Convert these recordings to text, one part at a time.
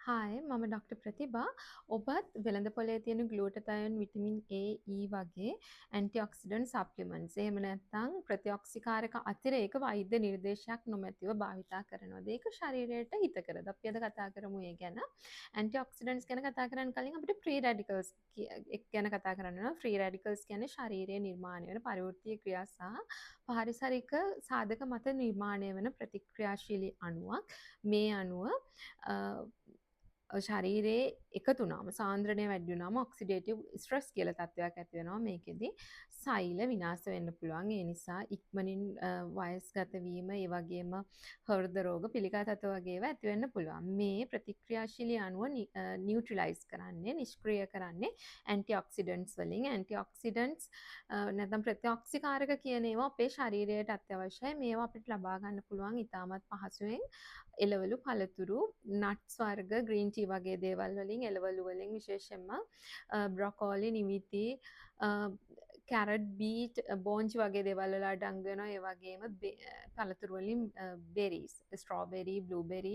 Hi, මම doctor ප්‍රතිභා. ඔබත් වෙළඳ පොලේ තියෙන ග්ලූටතයෝන්, විටමින් A, E වගේ ඇන්ටිඔක්සිඩන්ට් සප්ලිමන්ට්ස්, එහෙම නැත්නම් ප්‍රතිඔක්සිකාරක අතිරේක වෛද්‍ය නිර්දේශයක් නොමැතිව භාවිතා කරනවද? ඒක ශරීරයට හිතකරද? අපි අද කතා කරමු ඒ ගැන. ඇන්ටිඔක්සිඩන්ට්ස් ගැන කතා කරන්න කලින් අපිට ෆ්‍රී රැඩිකල්ස් ගැන කතා කරන්න වෙනවා. ෆ්‍රී රැඩිකල්ස් කියන්නේ ශරීරයේ නිර්මාණය වෙන පරිවෘත්තීය ක්‍රියා සහ පාරිසරික සාධක මත නිර්මාණය වෙන ප්‍රතික්‍රියාශීලී අණුවක්. මේ අණුව ශරීරයේ එකතු වුණාම, සාන්ද්‍රණය වැඩි වුණාම ඔක්සිඩේටිව් ස්ට්‍රෙස් කියලා තත්ත්වයක් ඇති වෙනවා. මේකෙදි සෛල විනාශ වෙන්න පුළුවන්. ඒ නිසා ඉක්මනින් වයස්ගත වීම, ඒ වගේම හෘද රෝග, පිළිකා තත්ත්ව වගේ ඒවා ඇති වෙන්න පුළුවන්. මේ ප්‍රතික්‍රියාශීලී අණුව නියුට්‍රලයිස් කරන්නේ, නිෂ්ක්‍රිය කරන්නේ ඇන්ටිඔක්සිඩන්ට්ස් වලින්. ඇන්ටිඔක්සිඩන්ට්ස් නැත්නම් ප්‍රතිඔක්සිකාරක කියන ඒවා අපේ ශරීරයට අත්‍යවශ්‍යයි. මේවා අපිට ලබා ගන්න පුළුවන් ඉතාමත් පහසුවෙන් එළවලු, පළතුරු, නට්ස් වර්ග, ග්‍රීන් ටී වගේ දේවල් වලින්, එළවලු වලින්, විශේෂයෙන්ම බ්‍රොකෝලි, නිවිති, කැරට්, බීට්, බෝංචි වගේ දේවල් වල අඩංගු වෙනවා. ඒ වගේම පළතුරු වලින් බෙරිස්, ස්ට්‍රෝබෙරි, බ්ලූබෙරි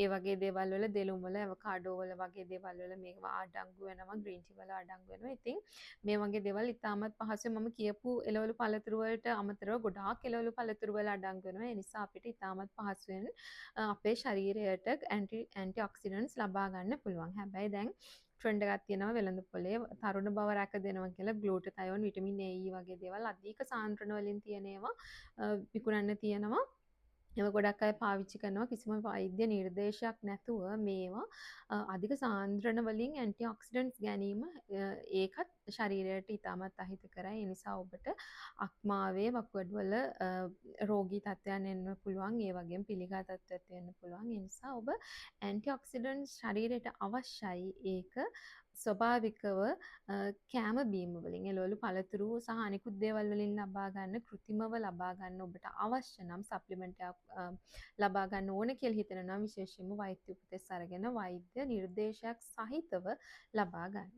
ඒ වගේ දේවල් වල, දෙලුම් වල, ඇවකාඩෝ වල වගේ දේවල් වල මේවා අඩංගු වෙනවා. ග්‍රීන් ටී වල අඩංගු වෙනවා. ඉතින් මේ වගේ දේවල් ඉතාමත් පහසුවෙන් මම කියපු එළවලු පළතුරු වලට අමතරව ගොඩාක් එළවලු පළතුරු වල අඩංගු වෙනවා. ඒ නිසා අපිට ඉතාමත් පහසුවෙන් අපේ ශරීරයට ඇන්ටි ඔක්සිඩන්ට්ස් ලබා ගන්න පුළුවන්. හැබැයි දැන් ට්‍රෙන්ඩ් එකක් තියෙනවා වෙළඳ පොලේ තරුණ බව රැක දෙනවා කියලා ග්ලූටතයෝන්, විටමින් A, E වගේ දේවල් අධික සාන්ද්‍රණ වලින් තියෙන ඒවා විකුණන්න තියෙනවා. ඒවා ගොඩක් අය පාවිච්චි කරනවා කිසිම වෛද්‍ය නිර්දේශයක් නැතුව. මේවා අධික සාන්ද්‍රණ වලින් ඇන්ටි ඔක්සිඩන්ට්ස් ගැනීම, ඒකත් ශරීරයට ඉතාමත් අහිතකරයි. ඒ නිසා ඔබට අක්මාවේ වකුගඩුවල රෝගී තත්ත්වයන් එන්න පුළුවන්. ඒ වගේම පිළිකා තත්ත්වයක් වෙන්න පුළුවන්. ඒ නිසා ඔබ ඇන්ටි ඔක්සිඩන්ට්ස් ශරීරයට අවශ්‍යයි. ඒක ස්වභාවිකව කෑම බීම වලින්, එළවලු පළතුරු සහ අනිකුත් දේවල් වලින් ලබා ගන්න. කෘතිමව ලබා ගන්න ඔබට අවශ්‍ය නම්, සප්ලිමන්ට් එකක් ලබා ගන්න ඕන කියලා හිතෙනවා නම්, විශේෂයෙන්ම වෛද්‍ය උපදෙස් අරගෙන වෛද්‍ය නිර්දේශයක් සහිතව ලබා ගන්න.